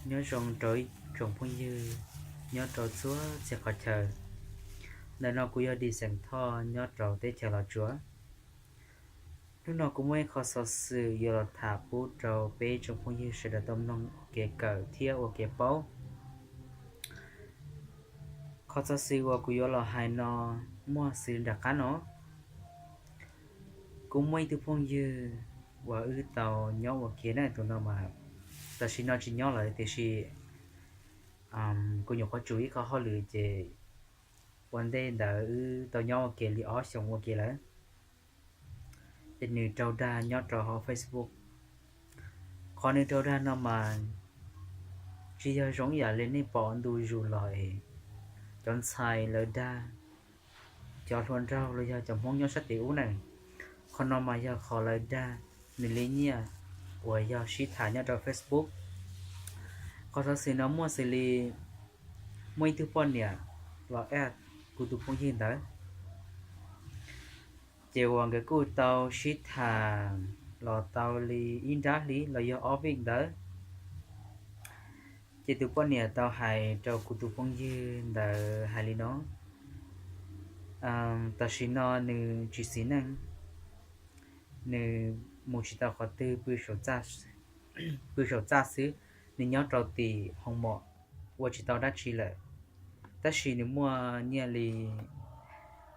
Nyob zoo rau ib tsoom phooj ywg nyob rau txhua txhia qhov chaw. Ntawm no kuv yog Dim Xeem Thoj nyob rau teb chaws Los Tsuas. Hnub no kuv muaj ib qho xov xwm yuav los tham pub rau peb tsoom phooj ywg sawv daws tau mloog ua kev kawm thiab ua kev paub. Qhov xov xwm uas kuv yuav los hais no muaj xws nram qab no. Kuv muaj ib tug phooj ywg uas wb tau nyob ua ke na, tus no mas tam sim no tsis nyob lawm tiam sis kuv nyuam qhuav tsum ib qho hauj lwm ces ua ntej ntawd wb tau nyob ua ke li ob xyoos ua ke lawm. Ces nws raug dag nyob rau hauv Facebook. Qhov nws raug dag no mas tsis yog zoo ib yam li nej pom ntu zus los es cov ntxhais lawv dag cov hluas nraug los yog cov Hmoob nyob sab tim ub na. Qhov no mas yog qhov lawv dag nws li nyiaj uas yog sib tham nyob rau Facebook. Qhov xov xwm no muaj xws li muaj ib tug poj niam los add kuv tus phooj ywg ntawd. Ces uas nkawd kuj tau sib tham los tau li ib nrab hli los yog ob vij ntawd. Ces tus poj niam tau hais rau kuv tus phooj ywg ntawd hais li no, tam sim no nws tsis xis neej, nws mus tsis tau qhov twg, pw saum txaj xwb, nws nyob rau tim hoo mom ua tsis tau dab tsi lawm, tab sis nws muaj nyiaj li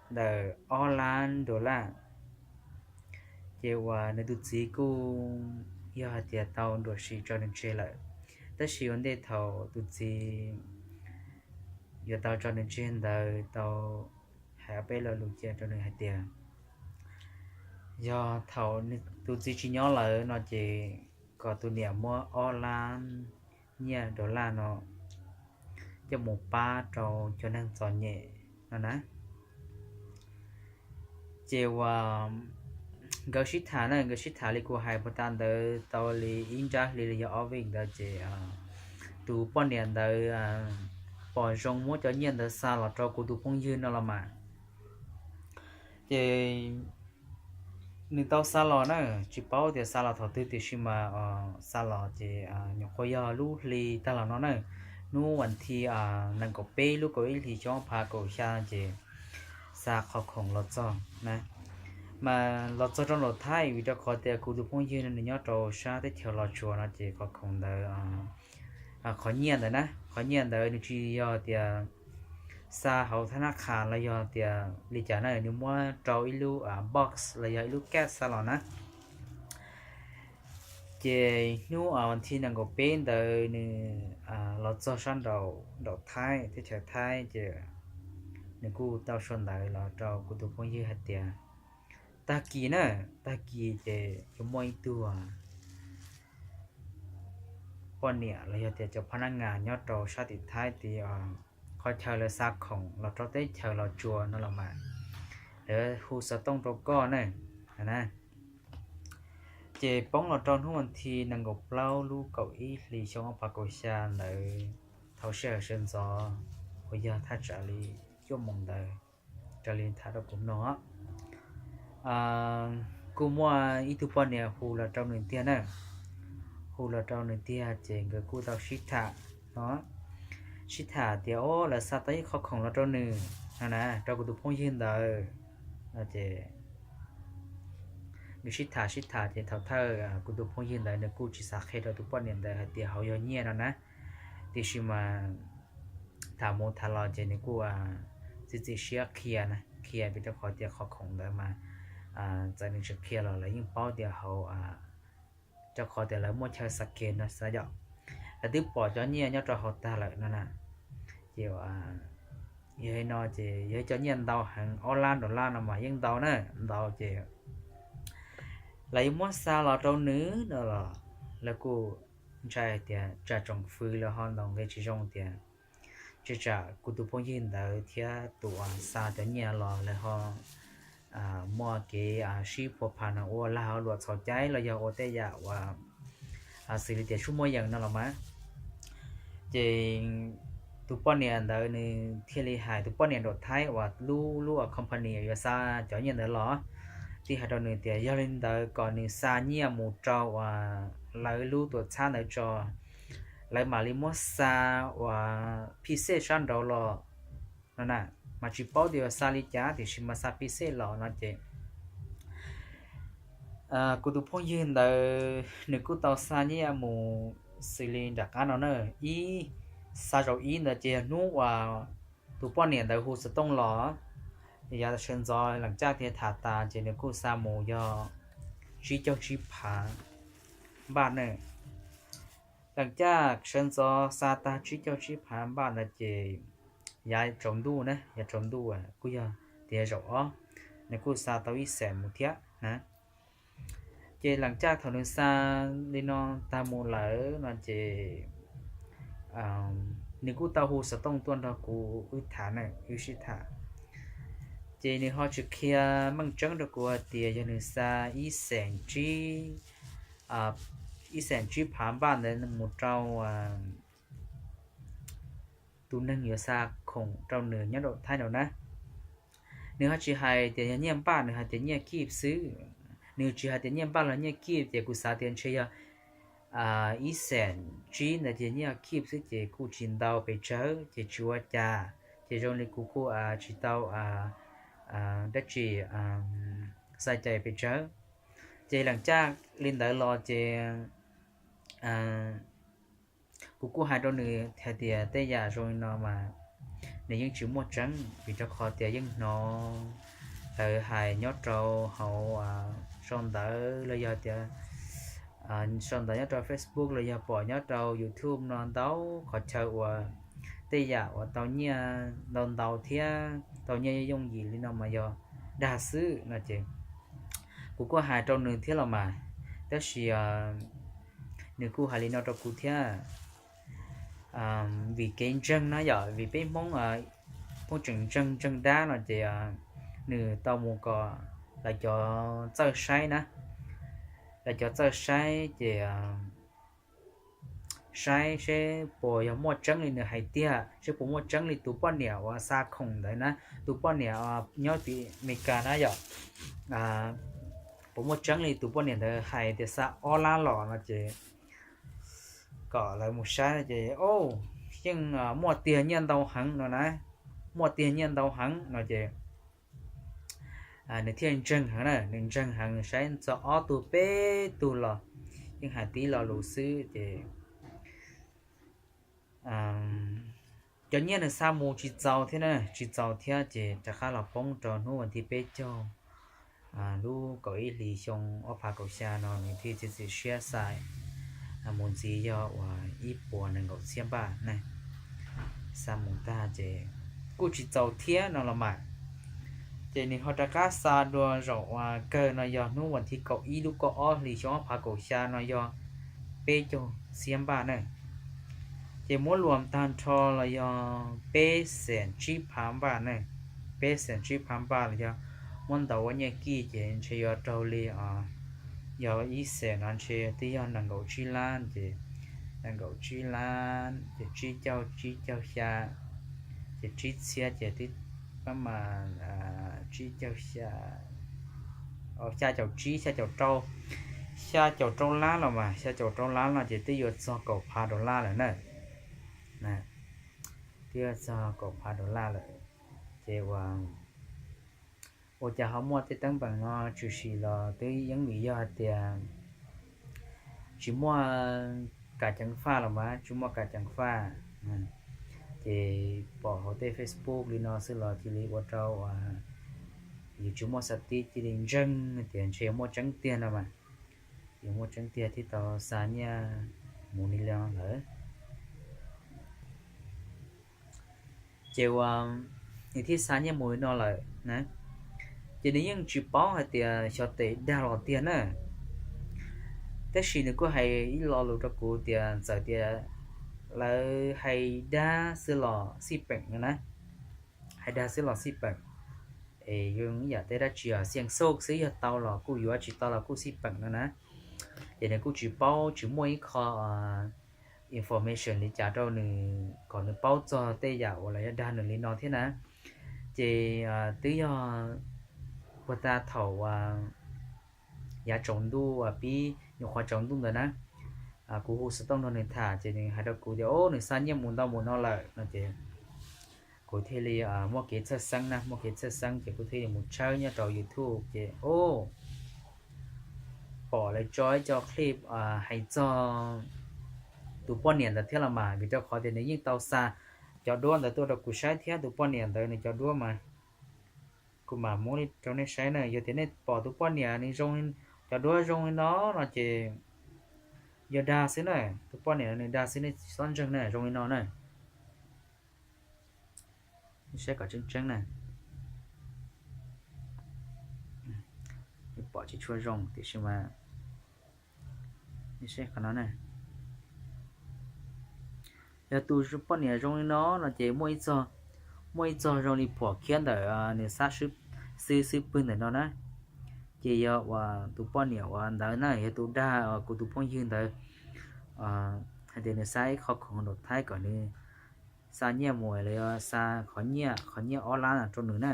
ntawm ob lab dollar. Ces uas nws tus txiv kuj yog hais tias tau nruam sim tso nws tseg lawm, tab sis ua ntej thaum tus txiv yuav tau tso nws tseg ntawd tau hais ob peb lo lus cia rau nws hais tias yog thaum tus txiv tsis nyob lawm no ces kom tus niam muab ob lab nyiaj dollar no coj mus pab rau cov neeg txom nyem no na. Ces uas nkawd sib tham na, nkawd sib tham li kuv hais puag ta ntawd tau li ib nrab hli los yog ob vij ntawd ces tus poj niam ntawd pom zoo muab cov nyiaj ntawd xa los rau kuv tus phooj ywg no los mas. Ces nws tau xa los na, tsis paub tias xa los thaum twg tiam sis mas xa los ces nyuam qhuav yog lub hli tag los no na, hnub vas thib nees nkaum peb lub kaum ib hlis xyoo ob phav kaum xya ces xa qhov khoom los txog na. Mas los txog rau nram Thaib vim rau qhov tias kuv tus phooj ywg no nws nyob rau sab teb chaws Los Tsuas no ces qhov khoom ntawd, qhov nyiaj ntawd na, qhov nyiaj ntawd nws tsis yog tias xa hauv thab nab qhas los yog tias li cas na, nws muab rau ib lub box los yog ib lub kaj xa los na. Ces hnub vas thib nees nkaum peb ntawd nws los txog sab nraum Thaib, teb chaws Thaib ces nws kuj tau sau ntawv los rau kuv tus phooj ywg hais tias tag kis na, tag kis ces yuav muaj ib tug poj niam los yog tias cov phab nab ngas nyob rau sab tim Thaib tid, qhov chaw lawv xa khoom los rau teb chaws Los Tsuas no los mas, lawv hu xov tooj rau koj na. Ces poob los rau hnub vas thib nees nkaum plaub lub kaum ib hlis xyoo ob phav kaum xya ntawd, thaum sij hawm sawv ntxov uas yog thaj tsam li cuaj moos ntawd, raws li tham rau kuv mloog, kuj muaj ib tug poj niam hu los rau nws tiag na. Hu los rau nws tiag ces nkawd kuj tau sib tham no, sib tham tias o lawv xa tau ib qho khoom los rau nws no na, rau kuv tus phooj ywg ntawd no ces nkawd sib tham sib tham ces thaum thawj kuv tus phooj ywg ntawd nws kuj tsis xav qhia rau tus poj niam ntawd hais tias hauv yog nyiaj no na. Tiam sis mas tham mus tham los ces nws kuj txiav txim siab qhia na, qhia vim rau qhov tias qhov khoom ntawd mas txawm nws tsis qhia los lawv yeej paub tias hauv, rau qhov tias lawv muaj chaw xa ke no xav yom, lawv twb pom cov nyiaj nyob rau hauv tag lawm no na. Ces yog li no ces yog cov nyiaj ntau heev, ob lab dollar no mas yeej ntau na, ntau ces lawv yuav muab xa los rau nws no los lawv kuj ntshai hais tias tsam tsoom fwv lawv ho ntaus nqe tsis zoo tias, tsam kuv tus phooj ywg ntawd thiab tus uas xa cov nyiaj los lawv ho muaj kev sib phuas phas no ua lag luam txhaum caib los yog ua tej yam uas xws li tias sub muaj yees no los mas. Ces tus poj niam ntawd nws thiaj li hais, tus poj niam nram Thaib uas lub lub company yuav xa cov nyiaj ntawd los, thiaj hais rau nws tias yog li ntawd kom nws xa nyiaj mus rau uas lawv lub tuam txhab ntawd tso, lawv mam li muab xa uas phij xej sab nraud los no na, mas tsis paub tias yuav xa li cas tiam sis mas xa phij xej los no ces kuv tus phooj ywg ntawd nws kuj tau xa nyiaj mus xws li nram qab no na, ib, xa zaum ib ntawd ces yog hnub uas tus poj niam ntawd hu xov tooj los, yav sawv ntxov leem caj thiaj tham tas ces nws kuj xa mus yog tsib caug tsib phav npaj na. Leem caj sawv ntxov xa tag tsib caug tsib phav npaj ntawd ces yav tsaus ntuj na, yav tsaus ntuj kuj yog tias zaum ob, nws kuj xa tau ib xees mus thiab na. Ces leem caj thaum nws xa li no tag mus lawm no ces nws kuj tau hu xov tooj tuaj nrog kuv wb tham na, wb sib tham. Ces nws ho tsis qhia meej tseeb rau kuv hais tias yog nws xa ib xees tsib, ib xees tsib phav npaj ntawd mus rau tus neeg yuav xa khoom rau nws nyob rau Thaib no na. Nws ho tsis hais tias yog nyiaj npaj, nws hais tias nyiaj kib xwb. Nws tsis hais tias nyiaj npaj los nyiaj kib ces kuv xav tias ntshe yog ib xees tsib ntawd ces nyiaj kib xwb ces kuj tsis ntau pes tsawg ces tsis ua cas, ces zoo li kuv kuj tsis tau dab tsi xa cais pes tsawg. Ces leem caj li ntawd los ces kuv kuj hais rau nws hais tias tej yam zoo li no mas nws yeej tsis muaj tseeb, vim rau qhov tias yeej hnov lawv hais nyob rau hauv sau ntawv los yog tias sau ntawv nyob rau Facebook los yog pom nyob rau YouTube no ntau qhov chaw uas tej yam uas tau nyiaj ntau ntau thiab tau nyiaj yooj yim li no mas yog dag xwb no ces kuv kuj hais rau nws thiab los mas, tab sis nws kuj hais li no rau kuv thiab. Vim kev ntseeg na yom, vim peb Hmoob pheej tseem ntseeg ntseeg dab no ces nws tau mus kom lawv cov txawj saib na, lawv cov txawj saib ces saib seb puas yog muaj tseeb li nws hais tiag, seb puas muaj tseeb li tus poj niam uas xa khoom ntawd na, tus poj niam nyob tim Amelikas na yom, puas muaj tseeb li tus poj niam ntawd hais tias xa ob lab los no ces kom lawv mus saib no ces, o, yeej muaj tiag nyiaj ntau heev no na, muaj tiag nyiaj ntau heev no ces nws thiaj ntseeg heev na, nws ntseeg heev, nws saib txog ob tug peb tug los yeej hais tib lo lus xwb ces cov nyiaj nws xa mus tsis txaus thiab na, tsis txaus thiab ces rov qab los poob rau hnub vas thib peb caug lub kaum ib hlis xyoo ob phav kaum xya no nws thiaj txiav txim siab xa mus ntxiv yog uas ib puas nees nkaum txhiab npaj na. Xa mus tag ces kuj tsis txaus thiab no los mas, ces nws ho rov qab xa dua zaum uas kawg no yog hnub vas thib kaum ib lub kaum ob hlis xyoo ob phav kaum xya no yog peb caug txhiab npaj na. Ces muab luam tag nrho los yog peb xees tsib phav npaj na, peb xees tsib phav npaj los yog muab ntaus ua nyiaj kij ces ntshe yuav raug li, yog ib xees no ntshe twb yog nees nkaum tsib lab ces nees nkaum tsib lab ces tsib caug tsib caug xya ces tsib txhiab ces twb pab mas tsib caug xya, xya caum tsib, xya caum rau, xya caum rau lab los mas, xya caum rau lab no ces twb yuav txog kaum phav dollar lawm na. Twb yuav txog kaum phav dollar lawm. Ces ua, ua cas ho muaj tej teeb meem no tshwm sim los twb yeej vim yog hais tias tsis muaj kam ceev faj los mas tsis muaj kam ceev faj. Ces pom hauv tej Facebook li no xwb los cia li ua rau yus tsis muaj xav tib cia li ntseeg tias ntshe muaj tseeb tiag no mas, yus muaj tseeb tiag thiaj tau xa nyiaj mus li no lawm. Ces ua, nws thiaj xa nyiaj mus li no lawm na. Ces nws yeej tsis paub hais tias xyov tes dag los tiag na. Tab sis nws kuj hais ib lo lus rau kuv tias txawm tias lawv hais dag xwb los xij peem no na, hais dag xwb los xij peem, es zoo ib yam tej dab tsi os xiaj xoj xwb, yog tau los kuj yuav, tsis tau los kuj xij peem no na. Ces nws kuj tsis paub, tsis muaj ib qho information li cas rau nws kom nws paub txog tej yam uas lawv yuav dag nws li no thiab na. Ces twb yog puag ta thaum yav tsaus ntuj pib nyuam qhuav tsaus ntuj ntawd na, kuv hu xov tooj nrog nws tham ces nws hais rau kuv tias, o, nws xa nyiaj mus ntau mus no lawm no ces kuv thiaj li muaj kev txhawj xeeb na, muaj kev txhawj xeeb ces kuv thiaj li mus tshawb nyob rau YouTube ces, o, pom lawv tso ib co clip hais txog tus poj niam ntawd thiab los mas, vim rau qhov tias nws yeej tau xa cov duab ntawd tuaj rau kuv saib thiab. Tus poj niam ntawd nws cov duab mas kuv mam muab li rau nej saib na. Yog tias nej pom tus poj niam nws zoo, cov duab zoo li no no ces yog dag xwb na. Tus poj niam nws dag xwb, nej tsis txhob ntseeg na, zoo li no na. Nej saib kom tseeb tseeb na. Pom tsis tshua zoo tiam sis mas nej saib qhov no na. Yog tus poj niam zoo li no no ces muaj ib txog, muaj ib txog zoo li phom khiab ntawm nws xab xwb, xwb pwg ntawm no na. Ces yog uas tus poj niam uas ntawd na yog tus dag kuv tus phooj ywg ntawd hais tias nws xa ib qho khoom nram Thaib kom nws xa nyiaj mus los yog xa qhov nyiaj, qhov nyiaj ob lab rau nws na.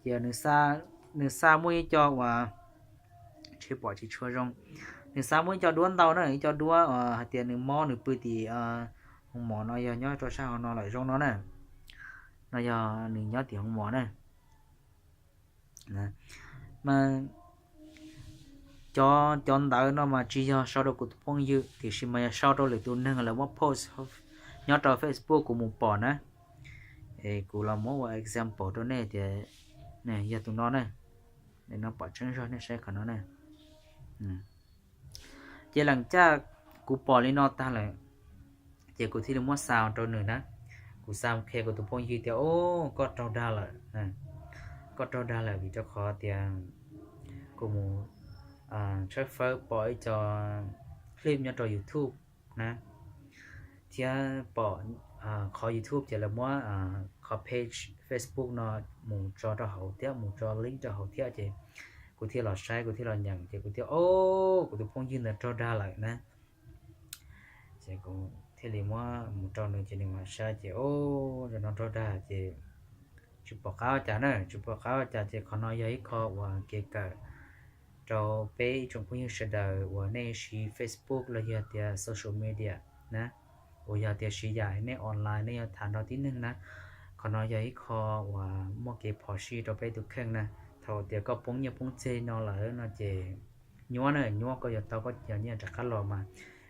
Ces nws xa, nws xa muaj ib co uas, tsis pom tsis tshua zoo, nws xa muaj ib co duab ntau na, ib co duab hais tias nws mob nws pw tim hoo mom no yog nyob rau sab hauv no lawm zoo no na. No yog nws nyob tim hoo mom na. Mas cov, cov ntawv no mas tsis yog sau rau kuv tus phooj ywg tiam sis mas yog sau rau lwm tus neeg lawv muab post nyob rau Facebook kuv mus pom na. Es kuv los muab ua example rau nej tias yog tus no na. No pom tseeb zog, nej saib qhov no na. Ces leem caj kuv pom li no tag lawm, ces kuv thiaj li muab xa rau nws na. Kuv xa qhia kuv tus phooj ywg tias, o, koj raug dag lawm, koj raug dag lawm vim rau qhov tias kuv mus tshawb fawb pom ib co clip nyob rau YouTube na, thiab pom qhov YouTube ces lawv muab qhov page Facebook no mus tso rau hauv thiab mus tso link rau hauv thiab ces kuv thiaj los saib, kuv thiaj los nyeem ces kuv thiaj, o, kuv tus phooj ywg ntawd raug dag lawm na. Ces kuv thiaj li muab mus rau nws ces nws mam saib ces, o, zaum no raug dag ces tsis pom qab ua cas na, tsis pom qab ua cas ces qhov no yog ib qho uas kev kawm rau peb ib tsoom phooj ywg sawv daws uas nej siv Facebook los yog tias social media na, uas yog tias siv yam nej online nej yuav tham nrog tib neeg na. Qhov no yog ib qho uas muaj kev phom sij rau peb tus kheej na. Thaum tias koj poob nyiaj poob txiag no lawm no ces nyuaj na, nyuaj koj yuav tau koj cov nyiaj rov qab los mas.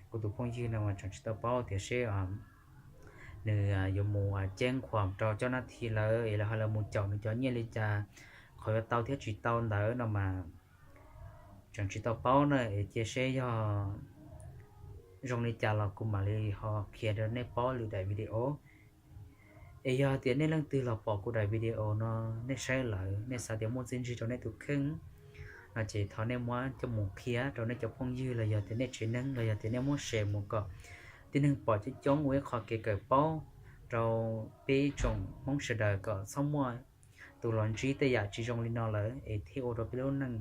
Kuv tus phooj ywg no mas tseem tsis tau paub tias seb nws yuav mus ceeb khuam rau cov nab thi lawv es lawv ho lawv mus caum nws cov nyiaj li cas, qhov yuav tau thiab tsis tau ntawd no mas tseem tsis tau paub na. Es cia seb yog zoo li cas los kuv mam li ho qhia rau nej paub lwm daim video. Es yog tias nej leej twg los pom kuv daim video no, nej saib lawm nej xav tias muaj txiaj ntsig rau nej tus kheej no ces thov nej muab coj mus qhia rau nej cov phooj ywg los yog tias nej tsev neeg los yog tias nej muab share mus kom tib neeg pom coob coob ua ib qho kev kawm paub rau peb tsoom Hmoob sawv daws kom txhob muaj tus los ntsib tej yam tsis zoo li no lawm es thiaj ua rau peb lub neej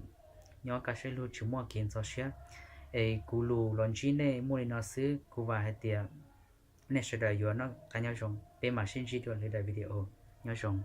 nyob kaj siab lug tsis muaj kev ntxhov siab. Es kuv lus los ntsib nej muaj li no xwb, kuv vam hais tias nej sawv daws yuav noj qab nyob zoo, peb mam sib ntsib dua lwm daim video. Nyob zoo.